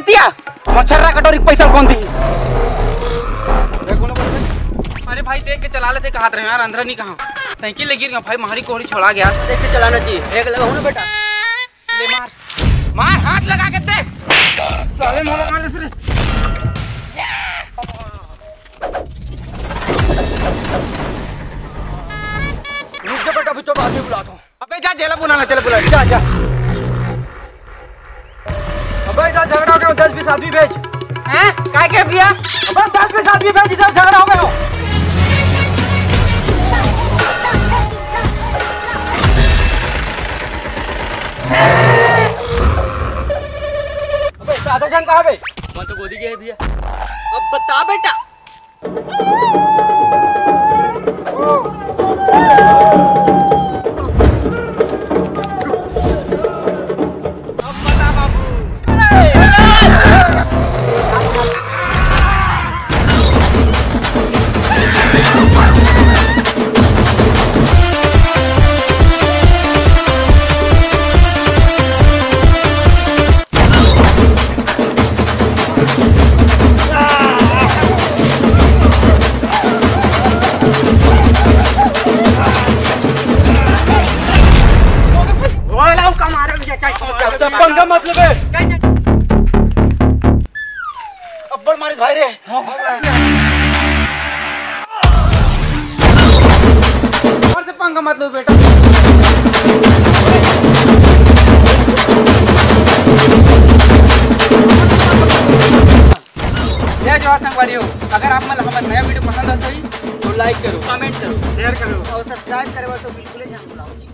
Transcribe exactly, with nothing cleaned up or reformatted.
दिया, मच्छर रा कटोरी के पैसा कौन दी? अरे भाई, देख के चला लेते, कहात रहे यार, अंधरा नहीं कहा। साइकिल ले गिर गया भाई, मारी कोहड़ी छोड़ा गया। देख के चलाना चाहिए, ब्रेक लगाओ ना बेटा। ले मार, मार, हाथ लगा के दे। साले मोला मार ले रे। रुक जा बेटा, अभी तो बात ही बुला दो। अबे जा, जेला बुलाना, जेला बुला, जा, जा। अबे जा, झगड़ा हो गया, दस बीस आदमी भेज। हैं? काय के भैया? अबे दस बीस आदमी भेज, इधर झगड़ा हो गया हो। अबे राधा श्याम कहाँ बे? मैं तो गोदी गए भैया। अब बता बेटा। पंगा मत लेबे। अब्बड़ मारिस भाई रे। और से पंगा मत लो बेटा। जय जोहार संगवारी हो, अगर आप मन ला हमर नया वीडियो पसंद आत होही तो लाइक करो, कमेंट करो, शेयर करो और सब्सक्राइब करे बर तो बिल्कुल ही झन भुलाओ।